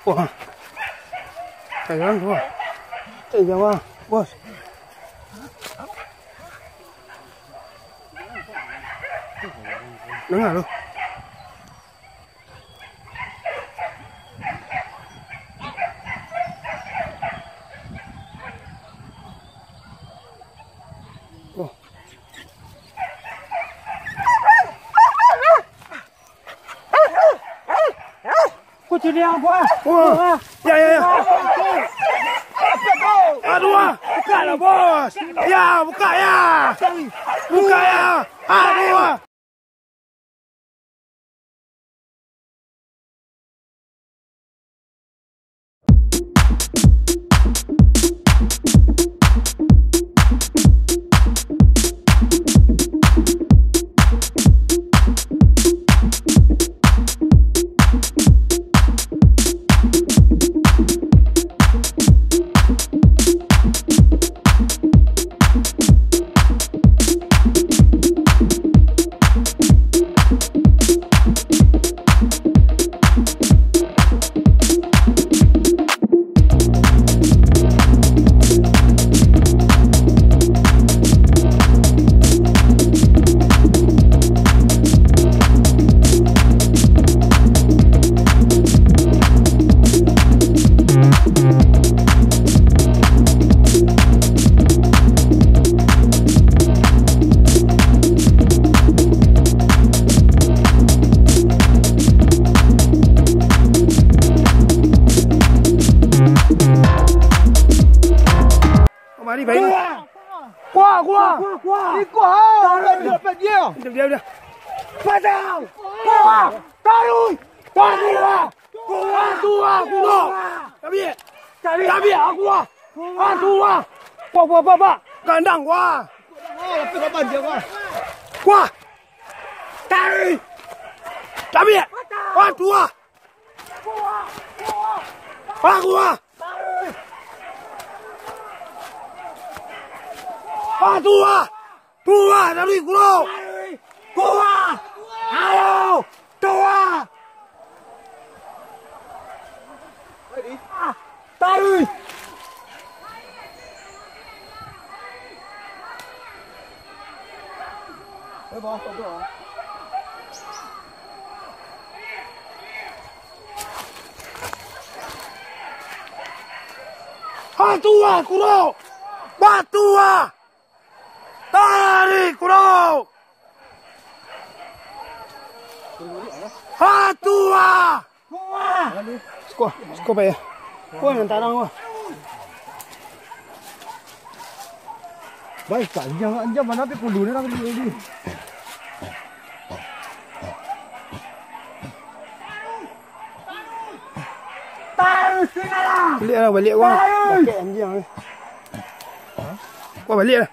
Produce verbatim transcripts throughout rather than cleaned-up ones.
Wah. Pegang, wah. Cek jauah, bos. Dengar tu. Oh. Kucing dia, buah. Wah. Buah. Ya, ya, ya. Aduh, ah. Buka lah, bos. Ya, buka ya. Buka ya. Aduh, ah. Mari, baik. Kuah, kuah, kuah. Kuah, kuah. Kuah, kuah. Diam, diam, diam. Padang. Kuah. Taruih. Kuah, kuah. Kuah, kuah, kuah. Tabiak. Tabiak, kuah. Kuah, kuah. Kuah, kuah, kuah, kuah. Gandang, kuah. Kuah. Taruih. Tabiak. Kuah, kuah. Kuah, kuah. Kuah, kuah. Kuah, taruih, kuah. Kuah. Ayo, kuah. Taruih. Batua, kuro! Batua! Tarik, kuro! Batua! Siko, siko, Pak, ya. Wah, nan tarang, wah. Baik, Pak. Jangan, jangan, mana, Pak, kulu ni, orang kulu ni. Baliak lah, baliak, wah. Pakai anjing ni. Wah, baliak lah.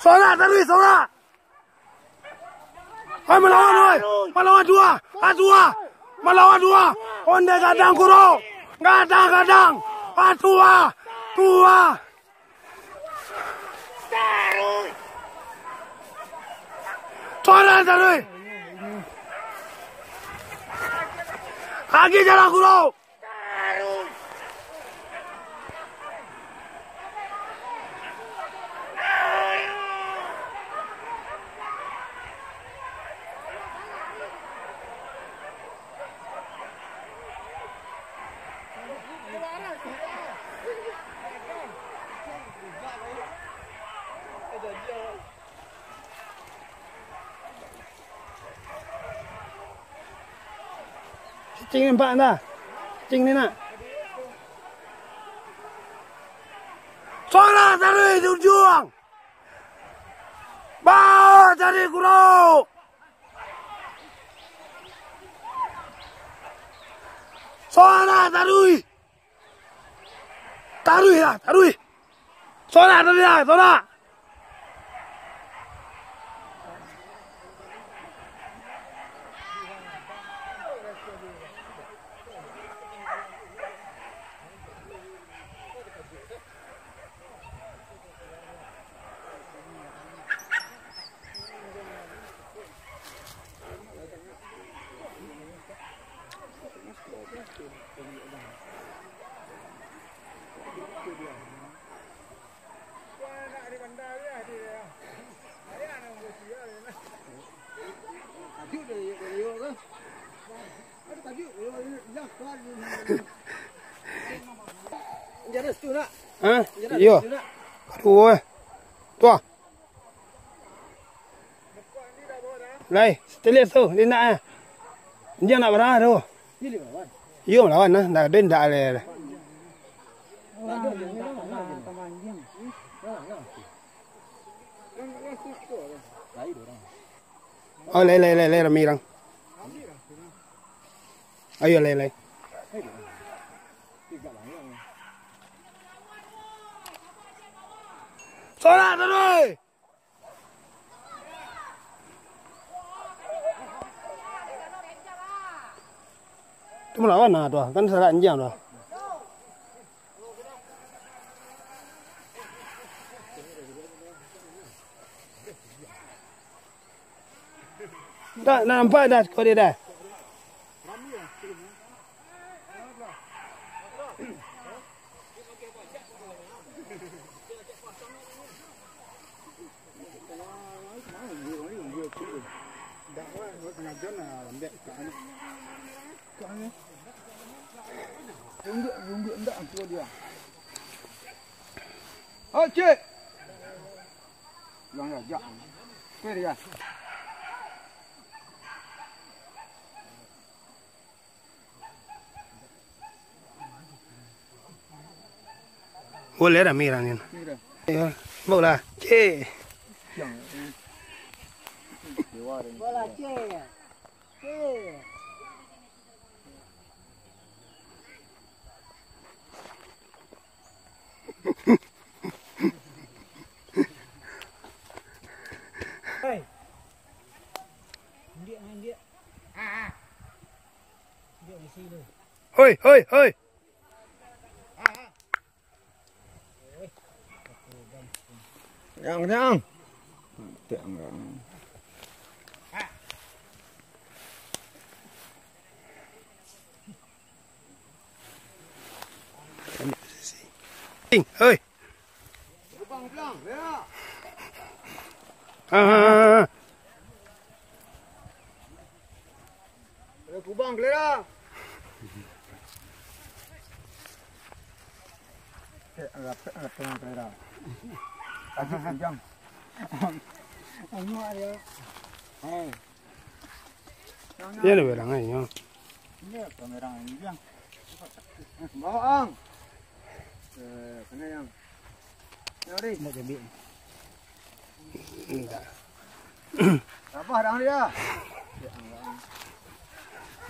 Sorak, taruih, sorak. Oi, malawan, oi. Malawan dua. Ah, dua. Malawan dua. Onde gadang, kuro. Gadang, gadang. Ah, dua. Dua. Sorak, taruih. Agi jalan, kuro. Cing ni, Pak, dah. Cing ni, nak. Sorak taruih di ujuang. Bawa cari kuro. Sorak taruih. Taruih lah, taruih. Sorak, taruih lah, sorak. Ha? Iyo. Aduh, eh. Tuah. Lai, setelah tu, dia nak, eh. Dia nak berah tu. Iyo, melawan lah. Ndak ada, ndak ada. Oh, lai, lai, lai, lai, rami urang. Ayo, lai, lai. Sorak taruih! Tu malawan lah tu, kan sarak anjiang tu. Tak nampak dah kau dia dah. Acik! Yang rajak. Oke, dia. Boleh dah, Miran ni. Miran. Ya, baiklah. Cik. Yang. Bola, Cik. Cik. Hei. Indik, indik. Indik, isi tu. Hoi, hoi, hoi. Kenyang, kenyang. Kenyang. Hoi. Ah, ah, ah, ah. Ada kubang, kelera. Cek, rapek, rapek, kelera. Kasih panjang. Banyak dia. Hei. Iya, lebih orang aja. Iya, kamera ini, Bang. Bawa, Ang. Eh, sana, Yang. Yang, Ri. Enggak jadi. Enggak. Apa, Ang, dia?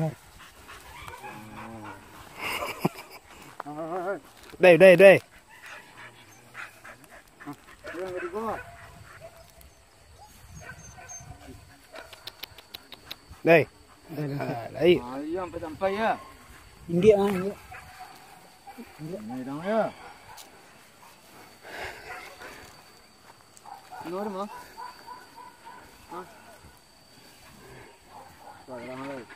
Hei, hei, hei. Dai, dai, dai. Yang ketiga. Dai. Ah, lain. Ah, iya, sampai-sampai ya. Indik ah, indik. Indik. Ini dong ya. Ini ada mah. Hah? Tuh, ada orang lain.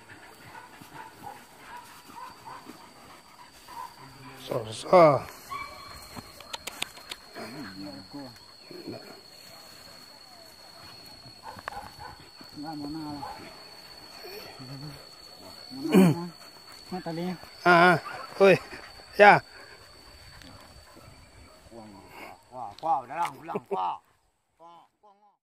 Susah. Enggak, mana lah. Mana, mana? Mana talinya? Ah, ah. Oi. Ya. Wah, wah, wah, dalam, ulang, wah.